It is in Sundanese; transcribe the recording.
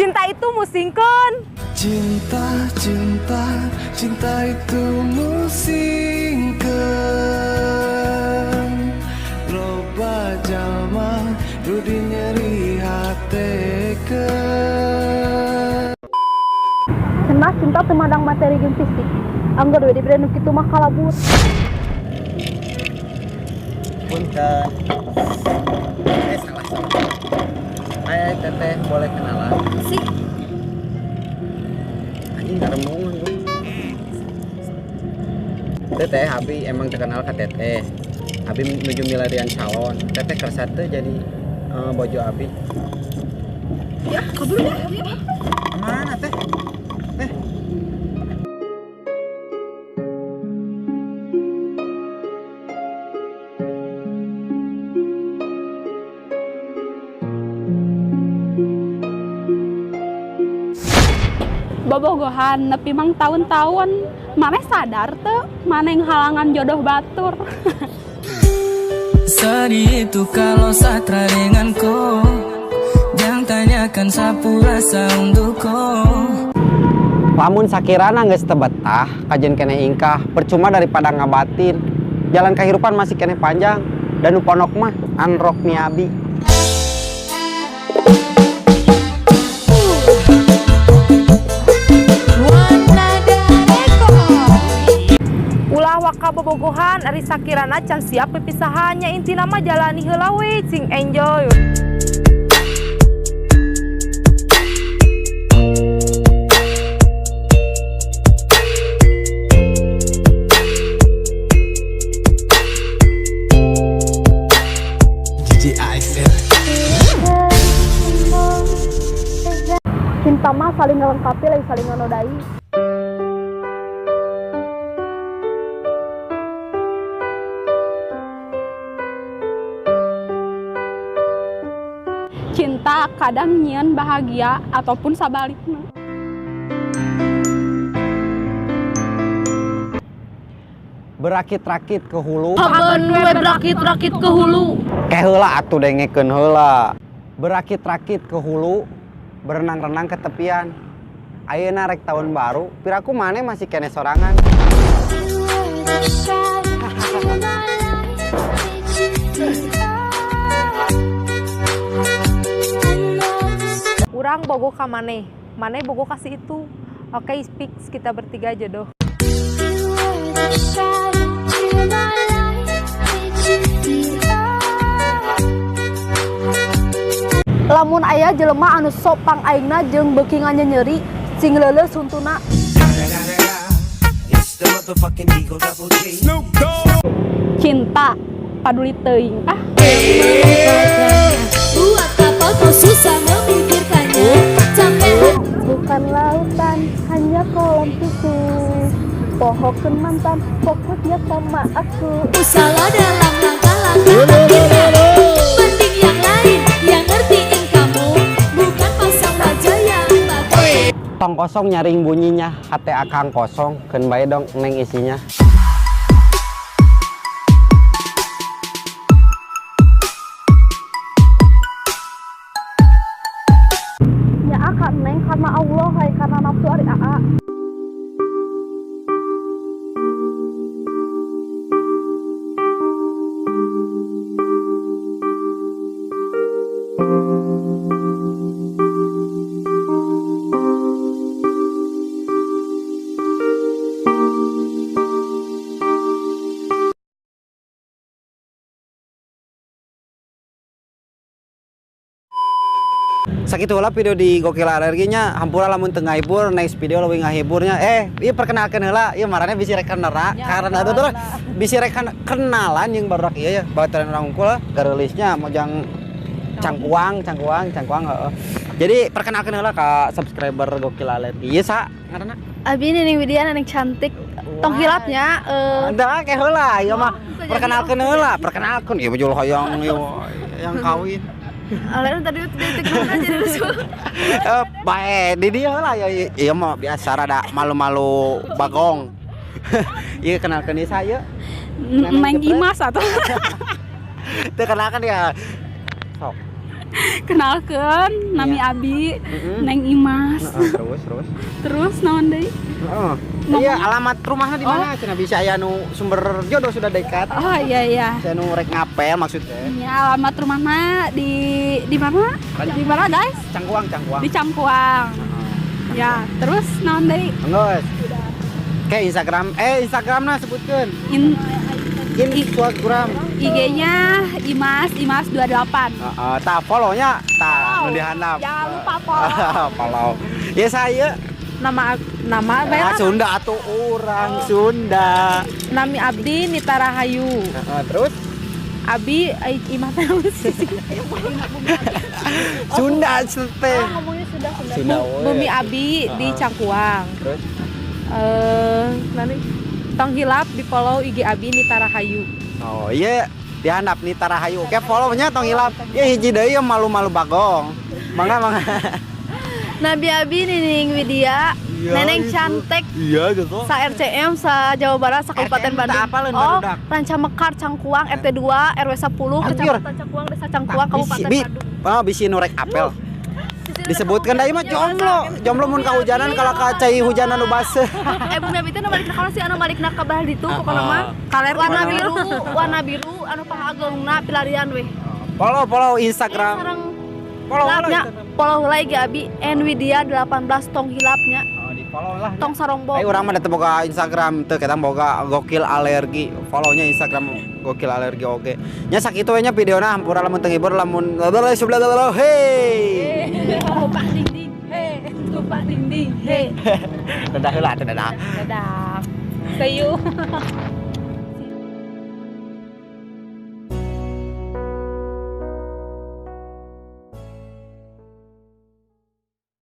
Cinta itu musingkeun. Cinta, cinta, cinta itu musingkeun. Loba jalma nu nyeri hatekeun. Cenah cinta teu mandang materi jeung fisik. Angger we dibere nu kitu mah kalabur. Punten. Eh, salah salah. Hai teteh, boleh kenalan? Si. Anjing ngaremungan gua. Teteh, abi emang terkenal ka teteh. Abi nuju milarian calon. Teteh kersa teu jadi bojo abi. Ya, kabur deh. Kemana teh? Teh. Bobogohan nepi mang tahun-tahun maneh sadar teu maneh halangan jodoh batur. Sedih itu kalau satra denganku. Jangan tanyakan sapu rasa untukku. Lamun sakirana geus teu betah, kajen keneh ingkah, percuma daripada ngabatin. Jalan kehidupan masih keneh panjang dan nu ponok mah anrok miabi. Ulah waka bobogohan ari sakirana can siap pipisahannya, intina mah jalani heula we cing enjoy. DJ AXR. Cinta mah saling ngelengkapi lain saling ngenodai. Cinta kadang nyieun bahagia ataupun sabalikna. Berakit-rakit ke hulu. Habeun we berakit-rakit ke hulu. Ke heula atuh dengekeun heula. Berakit-rakit ke hulu, berenang-renang ke tepian. Ayeuna rek tahun baru, piraku maneh masih keneh sorangan. Urang bogo ka maneh, maneh bogo kasih itu. Oke, fix kita bertiga jodoh. Lamun aya jelema anu sok pang aingna jeung beuki nganyenyeri, cing leuleus huntuna. It's the motherfucking Eagle Double G. Cinta paduli teuing ah. Buat apa kau susah memikirkannya? Capek. Bukan lautan, hanya kolam susu. Pohokeun mantan, fokusnya sama aku. Salah dalam langkah-langkah akhirnya. Mending yang lain yang ngertiin kamu, bukan pasang wajah yang bagus. Tong kosong nyaring bunyinya, hate akang kosong, keun bae dong neng isinya. Ya akan neng karena Allah hai karena nafsu ari aa. Sakitu heula video di Gokil Alerginya, hampura lamun teu ngahibur, next video leuwih ngahiburnya. Ieu perkenalkeun heula, ieu marane bisi rek kenera, Ya, karena itu tuh bisi rek kenalan jeung barudak ieu ya, baturan urang unggul gareulisnya mojang cangkuang, cangkuang, cangkuang heeh. Jadi perkenalkeun heula ka subscriber Gokil Alergi. Ieu sa ngaranna? Abi Nining Widya, Nining cantik. Tong hilapnya Dah ke heula, ieu mah perkenalkeun heula, perkenalkeun ieu mah hoyong ieu yang kawin. Alena tadi detik mana jadi lucu. Bae di dia lah ya, iya mah biasa rada malu-malu bagong. Iya kenalkeun ieu saya. Neng Imas atau Teu kenalkan ya. Sok. Kenalkeun, nami Abi, Neng Imas. Heeh, terus terus. Terus naon deui? Heeh. Iya, alamat rumahnya di mana? Cenah bisa aya nu sumber jodoh sudah dekat. Oh iya iya. Saya nu rek ngapel maksudnya. Ini alamat rumahnya di mana? Di mana, guys? Cangkuang, Cangkuang. Di Cangkuang. Ya, terus naon deui? Enggeus. Kayak Instagram, eh, Instagramna sebutkeun. Instagram. IG-nya Imas Imas 28. Heeh, tah follow-nya tah nu dihandap. Jangan lupa follow. Follow. Ya saya Nama nama ah, apa? Sunda atuh, orang Sunda. Nami Abdi Nita Rahayu. Heeh, terus Abi ai imah teh sih. Sunda teh. Ngomongnya sudah sudah. Sunda we. Bumi Abi di Cangkuang. Terus Eh, nanti tong hilap di follow IG Abi Nita Rahayu. Oh iya, dihandap Nita Rahayu. Oke, follow-nya tong hilap. Ya hiji deui malu-malu bagong. Mangga, mangga. Nami Abi Nining Widya, Iya, Neneng itu. cantik Iya gitu. sa RCM sa Jawa Barat sa Kabupaten RCM Bandung. tak apaleun, Oh, barudak. Ranca Mekar Cangkuang RT 2 RW 10 Hampir. Kecamatan Cangkuang, Desa Cangkuang, Kabupaten Bandung. Oh, bisi nu rek apel. Disebutkan da ieu mah jomblo. Jomblo mun kahujanan kalau ka cai hujanan nu baseuh. Eh, Bumi Abi teh nu malikna kana sih, anu malikna ka belah ditu pokona mah. Kaler Warna biru, warna biru anu pangageungna pilarian weh. Follow, follow Instagram. Sareng Follow, follow hilapnya, Instagram. follow heula IG Abi Nvidia 18, tong hilapnya, Oh, di follow lah. tong sarombong. Ayo, urang mah teu boga Instagram teu, kita boga Gokil Alergi. Follow-nya Instagram Gokil Alergi oge. Nya sakitu we nya videona, hampura lamun teu ngibur, lamun hey. Lupa ding ding, hey, lupa ding ding, hey. Dadah heula atuh, dadah. Dadah. See you.